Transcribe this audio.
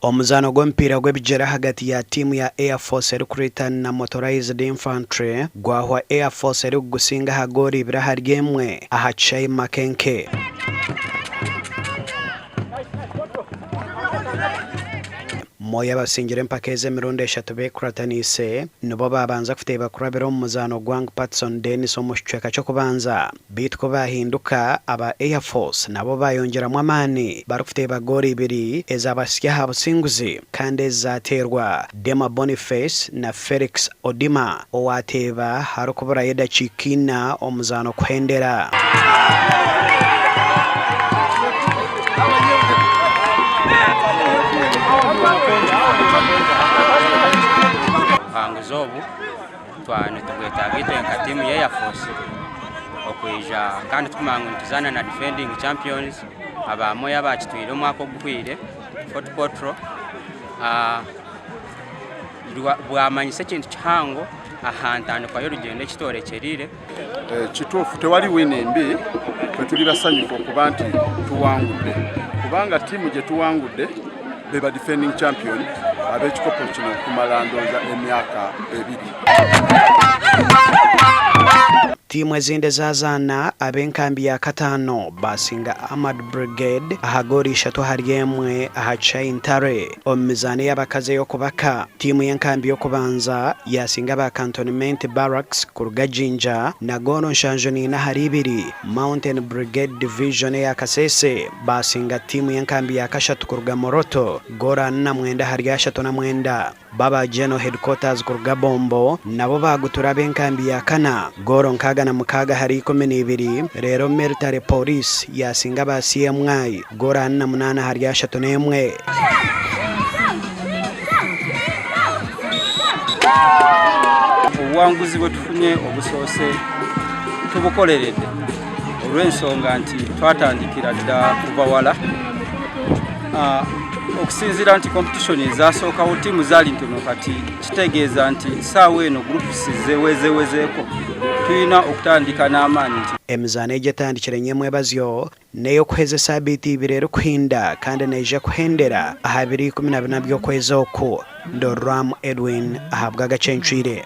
Omuzaano gw'omupiira gw'ebigyere ahagati ya tiimu ya Air Force erikuritan na Motorized Infantry gwahwa Air Force erikugusinga aha goolo ibiri ahari emwe aha kishaayi Makenke. Moi abasingire empaka ezi emirundi eshatu beekurataniise nibo baabanza kuteeba kurabira omu muzaano Gwang Patson Denis omu kicweka ky'okubanza. Beitu ku baahinduka, aba Air Force nabo baayongyeramu amaani barikuteeba goolo ibiri ezaabahitsya aha businguzi kandi ezi zaateerwa Dema Boniface na Felix Odima owaateeba harikuburayo edakiika ina omuzaano kuhendera. Obuhanguzi obu twaba nitubwetaaga itwe nka tiimu ya Air Force okwija kandi tukumanya ngu nituzaana na defending champions aba Moi abakitwire omwaka oguhweire Fort Portal. Bwamanyisa ekintu kihango aha ntandikwa y'orugyendo eki tworekyereire. Kituufu tewali wiini mbi, twe tuli basanyufu okuba nti tuwangudde kubanga ttiimu gye tuwangudde be ba defending champion ab'ekikopo kino okumala ndowooza emyaka ebiri. Tiimu ezindi ezazaana, ab'enkambi ya kataano baasinga Armoured Brigade aha goolo ishatu ahari emwe aha kishaayi Ntare. Omu mizaano ey'abakazi ey'okubaka, tiimu y'enkambi y'okubanza yaasinga aba Cantonment Barracks kuruga Jinja na goolo nshanju n'ina ahari ibiri. Mountain Brigade Division eya Kasese baasinga tiimu y'enkambi ya kashatu kuruga Moroto goolo ana na mwenda ahari ashatu na mwenda. Baba General Headquarters kuruga Bombo nabo baagutura ab'enkambi ya kana goolo 66 ahari 12 reero Military Police yaasinga aba CMI goolo 48 ahari 31. Obuwanguzi bwetufunye obusoose tubukoleredde olw'ensonga nti twatandikira dda kuva wala. Okusinziira nti competition ezasookawo ttiimu zaali ntono kati kitegeeza nti ssaawa eno groups zewezewezeeko tulina okutandika n'amaanyi nti. Emizaano egi etandikire nyemwebazyo n'ey'okuheza esaabiiti ibiri erikuhinda kandi neija kuhendera aha biro 14 by'okwezi oku. Ndorwamu Edwin ahabw'agacencwire.